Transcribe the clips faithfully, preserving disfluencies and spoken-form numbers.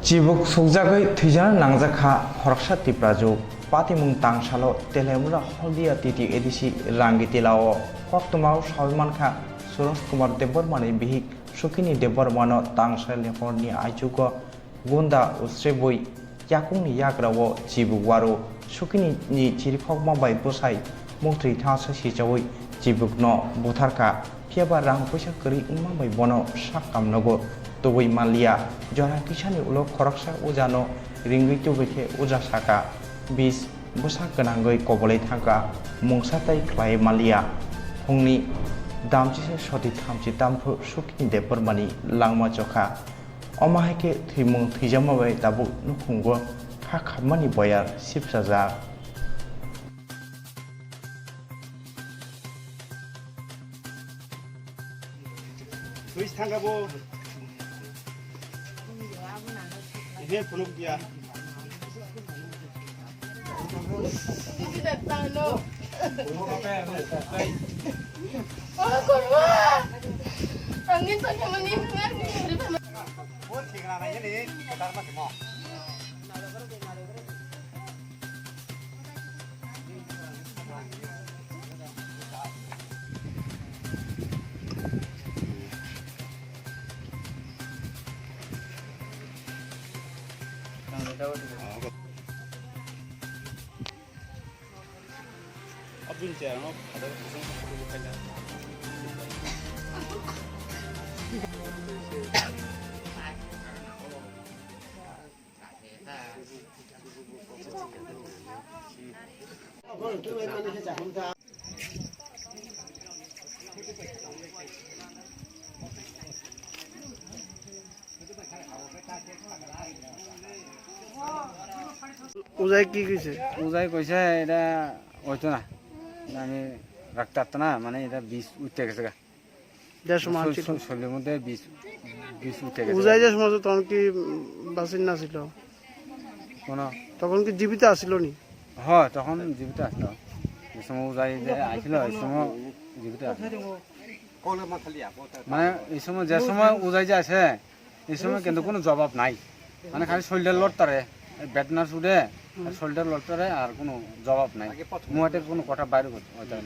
Chibuk sukjagwi thwijano nangjak kha khoroksa Tiprajwk. Patimung tangsalo Telemura Holdia T T A D C Rangitilao koktwmao sawi mankha Suraj Kumar Debbarmani bihik Sukini Debbarmano tangsalni horni aichugo gunda usrebwi yakungni yagrao chibuk waro. Sukini ni chirikhokma bai bwsai muktrwi thangsa sichawi chibukno butharkha. Phiyaba rang puisa kwrwi wngma bai bono sak kamnogo tubui manliya. Jora kisani ulo khoroksa ujano ringwi tubui khe uja saka, bis bwsa gwnangwi kobolwi thangkha, mungsa tei khlai manliya. Phungni damchisa soti thamchi tamphru Sukini Debbarmani langma chokha. Omo hai khe thwimung thwijama bai tabuk nukhungo kha khapmani boyar sipsajak. Switch thangkha bo. Ehe phunuk dia. Abdul Jaya no ada kusung kusung kaja. উজাই কি কৈছে? উজাই কৈছে, "এটা হয়তো না, আমি রাখতে পারতো না, মানে এটা বিষ উঠতে গেছে গা।" দেড়শো মাস শরীর-, ছিল। শরীরের মধ্যে বিষ, বিষ উঠে গেছে। উজাই যে সময় তখন কি, উম, বাসিন না ছিল? কোনো তখন কি জীবিত আছিল নি? হয়, তখন জীবিত আসলো। যে সময় উজাই যে আইছিল, এই সময় জীবিত আসলো। মানে এই সময়, যে সময় উজাই যে আছে, এই সময় কিন্তু কোনো জবাব নাই। মানে খালি শরীরটা লড়তারে, বেদনার সুদে শরীরটা লড়তারে, আর কোনো জবাব নাই। মুখে কোনো কথা বাইরে করতে হয় না।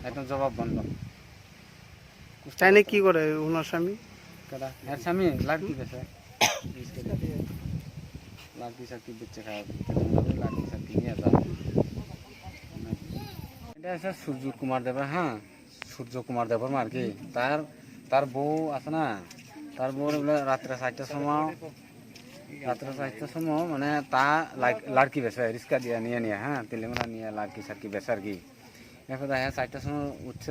একদম জবাব বন্ধ। তাই না কি করে ওনার স্বামী? কেডা? এর স্বামী লাড়কি বেচে। লাড়কি সাড়কি বেচে খায়। লাড়কি সাড়কি নিয়ে যায়। এটা আছে সূর্য কুমার দেবের, হ্যাঁ, সূর্য কুমার দেবের মা আর কি। তার, তার বউ আছে না, তার বউ বলে রাত্রে চারটার সময়, রাত্রে চারটার সময় মানে তা লাইক-, লাড়কি বেচে, রিক্সা দিয়ে নিয়ে নিয়ে, হ্যাঁ, তিলিমরা নিয়ে লাড়কি সাড়কি বেচে আর কি। এরপর দেখা যায় চারটার সময় উঠছে,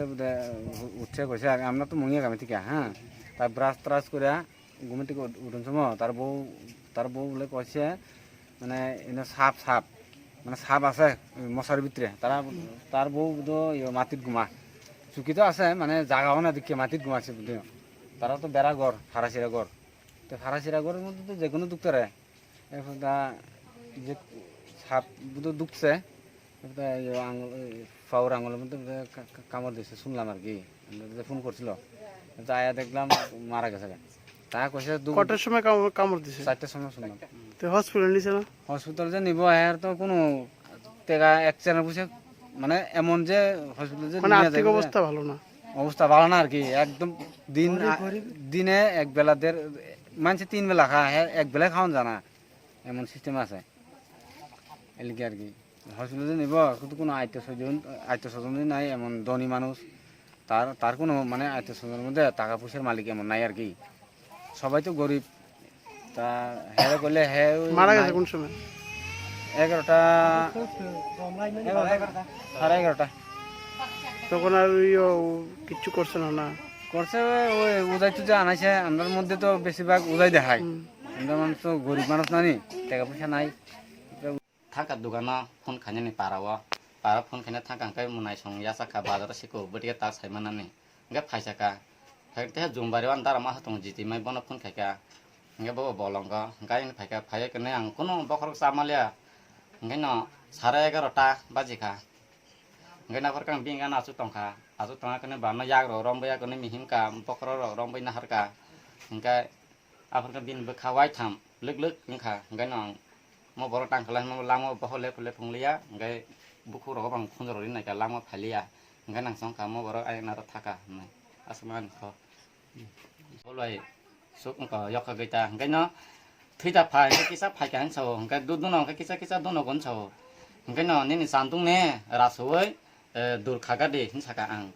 উঠে কইছে, "আগে আমরা তো মুঙিয়া গ্রামে থেকে, হ্যাঁ।" তার ব্রাশ ট্রাশ করে ঘুম থেকে উঠ-, উঠুন সময় তার বউ, তার বউ বলে কইছে, মানে, "এনে সাপ, সাপ, মানে, সাপ আছে ওই মশারির ভিতরে।" তারা, তার বউ তো ইয়ে মাটির ঘুমা, চুকি তো আছে, মানে, জাগাও না দেখে মাটির ঘুমাচ্ছে বুঝলি। তারা তো বেড়া ঘর, ফারাসিরা ঘর, তো ফারাসিরা ঘরের মধ্যে তো যে কোনো ঢুকতে পারে। এরপর দা যে সাপ বুধ ঢুকছে, এরপর দা এই আঙুল, এই পাওর আঙুলের মধ্যে বোধহয় কা-, কা-, কামড় দিছে শুনলাম আর কি। আমরা যে ফোন করছিল, তো আয়া দেখলাম মারা গেছে গা। তা কইছে দু-, কটার সময় কামড়, কামড় দিছে? চারটার সময় শুনলাম। তো হসপিটাল নিছে না? হসপিটাল যে নিব, এর তো কোনো টেকা এক চেনা বুঝে, মানে এমন যে হসপিটাল যে মানে নিয়ে আর্থিক যাবে যে অবস্থা ভালো না। অবস্থা ভালো না আর কি, একদম দিন গরিব, আ-, গরিব। দিনে এক বেলা দের, মানষে তিন বেলা খায়, হে এক বেলা খাওয়ান জানা, এমন সিস্টেম আছে। এলিকে আর কি। হসপিটালে নিব, কিন্তু কোনো আত্মীয় স্বজন, আত্মীয় স্বজন নাই, এমন ধনী মানুষ, তার, তার কোনো মানে আত্মীয় স্বজনের মধ্যে টাকা পয়সার মালিক এমন নাই আর কি। সবাই তো গরিব। তা হেরে করলে হে ওই মারা গেছে নাই। কোন সময়? এগারোটা, এগারোটা, সাড়ে এগারোটা। তখন আর ওই ও কিচ্ছু করছে না, না? করছে ওই, ওই উজাই টুজাই আনাইছে। আমরার মধ্যে তো বেশিরভাগ উজাই দেখায়। হুম। আমরা মানুষ তো গরিব মানুষ নানি, টাকা পয়সা নাই। Thangkha dogano phone khainani para o, para phone khaina thangkha hwnkhe mwnai song yachakha bazaro siko bwtwi tak saimanani hwnkhe phaisakha. Phaikhe Jumbari o ani dara ma tongo Jitimai, bono phone khaikha hwnkhe bo bolongo hwnkhe ani phaikha, phaiwi kwnwi ang kunu bokhorok chamaliya hwnkhe no sare egarota bajikha. Hwnkhe naphar khe ang bini gana achuk tongkha, achuk tongkha kwnwi bana yagrok romwi ya kwnwi mihimkha, bokhorok rok romwi naharkha hwnkhe. Aphuru khe bini bwkha waitham Lwk lwk wngkha, hwnkhe no ang mo borok tang khlai mo lama o boho lep lep wng liya, hwnkhe bukhuk rogo bo ang khunju rok ri naikha lama o phai liya, hwnkhe nang chong kha mo borok ayang naro thaka hwnwi aswk mani kho. Bolai suk wngkha yokha gwi ta, hwnkhe no thwi ta phai, hwnkhe kisa phai kha hinwi sao, hwnkhe du-, duno hwnkhe kisa kisa duno gun sao, hwnkhe no nini chandung ni rasui eh, dur kha di, hwn saka ang.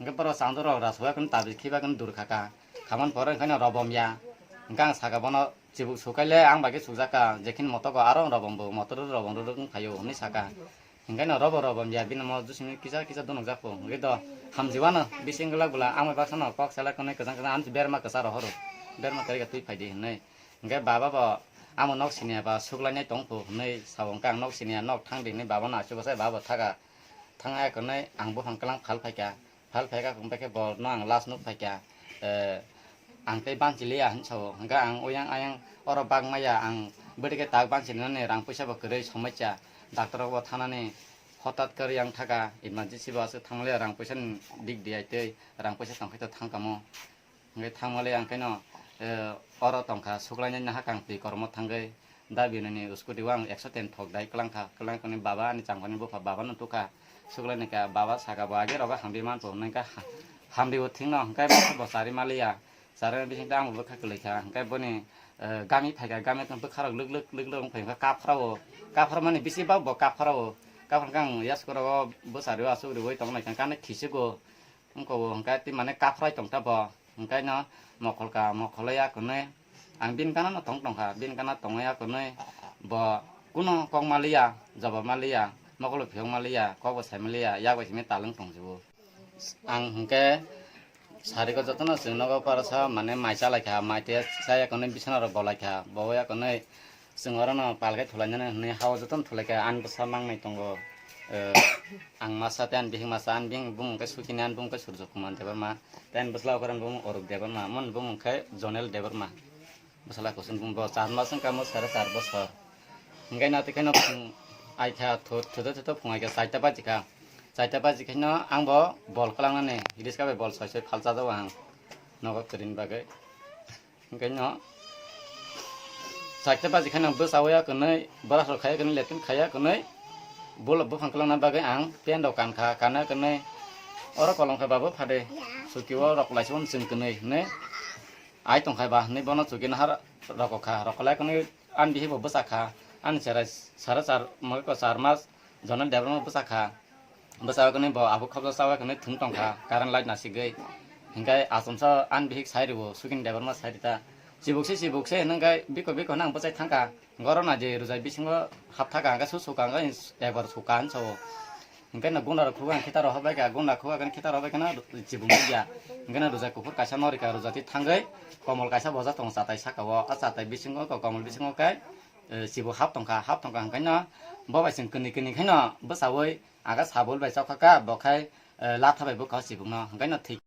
Hwnkhe borok chanduk rok rasua khe tabis khiba khe dur kha kha. Khamani pore hwnkhe no robom ya. Hwnkhe ang saka bono chibuk sukai le ang bai khe sukjak kha, jekhin moto ko aro robom bo, motor robom rwrwk wng phaio, hwnwi saka. Hwnkhe no robo robom ya, bini mo jusimi kisa kisa dunuk jak pho. Hwnkhe do hamjiwano bising glak bwla ang bai baksa no kok sala kwnwi kwchang kwchang ang berma kwcharo horo. Berma kwrwi khe twi phai di hwnwi. Hwnkhe baba bo amo nok siniya ba suklainai tong pho hwnwi sao, hwnkhe ang nok siniya nok thang di hwnwi baba no achuk bwsai baba bo thaka. Thang ya kwnwi ang buphang kwlang phal phaikha, phal phaikha hwnkhe bo no ang last nuk phaikha, eh, ang tei banchi liya hwn sao, hwnkhe ang oyang ayang oro bak maya ang bwdike tak banchi nani rang puisa bo kwrwi somai cha, doctor rok bo thanani hotat kwrwi ang thaka, emergency bo aswk thang liya rang puisa ni dik di ai tei rang puisa tong khe to thang kamo. Hwnkhe thangmali ang khe no, eh, oro tongkha, suklainai nahakhe ang twi kormo thangwi, dabi nini scooty o ang ekso ten thok dai kwlangkha, kwlangkha ni baba ani changkani bupha baba no tukha, suklaini kha, baba saka bo age rogo hambi manpho hwnwi kha, ha-, hambi o thwngno hwnkhe bo chari maliya, chari bising tei ang bo bwkha kwlwi kha, hwnkhe boni, eh, gami phaikha, gami bwkha rok lwk lwk lwk lwk wng phaikha, kaphra o, kaphra mani bisi bak bo kaphra o, kaphra khe ang yasko rogo bwchari o aswk riui tong nai kha, kani thisigo. Wngkha o hwnkhe tei mane kaphrai tongta bo, hwnkhe no mokol ka mokol ya kwnwi. Ang bini gana no tong tongkha, bini gana tongwi ya kwnwi bo kuno kok maliya, jawab maliya, mokolo phiyok maliya, kok bo sai maliya, yak bai simi talwng tongsibo. Ang hwnkhe sariko jotono chwng nogo parasa mane mai chalaikha, mai tei chaya kwnwi bisana rok bolaikha, boya kwnwi. Chwng orono palkhe thulainani hwnwi hao jotono thulaikha, ani bwsa mangnai tongo. Eh, ang masa tei ani bihik masa, ani bihik bumung khe Sukini, ani bumung khe Surjo Kumar Debbarma, tei ani bwsla okhrani bumung Orup Debbarma, moni bumung khe Jonel Debbarma. Bwsla kuchuk bumung bo char mas wngkha, mo sare char bosor. Hwnkhe nati kheno phung aikha, thu-, thuto thuto phung aikha, chaita baji kha. Chaita baji khaino ang bo bol kwlangnani, riska bai bol soi soi phalchajago ang nogo kwrwini bagwi. Hwnkhe no sakte baji khe no bwsao ya kwnwi, brush rok khaiya kwnwi, latrine khaiya kwnwi, bul-, buphang kwlangna bagwi ang pen rok kankha, kanna kwnwi oro kolom khe babu phade chuki o rok laisio chwng kwnwi hwnwi ai tongkhai ba hwnwi bono chuki nahar rokokha, rokolai kwnwi ani bihik bo bwchakha, ani cherai sare char, mokhe ko char mas Jonel Debbarma bwchakha. Bwsao kwnwi bo abo khobjak chawi kwnwi thwng tongkha, current light nasigwi. Hinkhe achomsa ani bihik sai rwo, Sukini Debbarma sai rita. Chibuk se, chibuk se, hwnwi khe biko, biko hwnwi ang bwchai thangkha. Gorok na je rwjai bisingo hapthaka, hinkhe su suka, hinkhe ekbar suka hinwi sao. Hinkhe no gunda rok khuga, hinkhe taro hobbai kha, gunda khuga, hinkhe taro hobbai kheno chibuk nukya. Hinkhe no rwjai kuphur kaisa norika, rwjai twi thangwi komol kaisa bojak tongo chatai saka o. A chatai bisingo, komol bisingo khe, eh, chibuk hap tongkha, hap tongkha hinkhe no bo bai chwng kwnwi kwnwi khe no bwchaui. Aga sabul bai chokha kha, bo khai, eh, latha bai bwkha o chibukno, hwnkhe no thwi.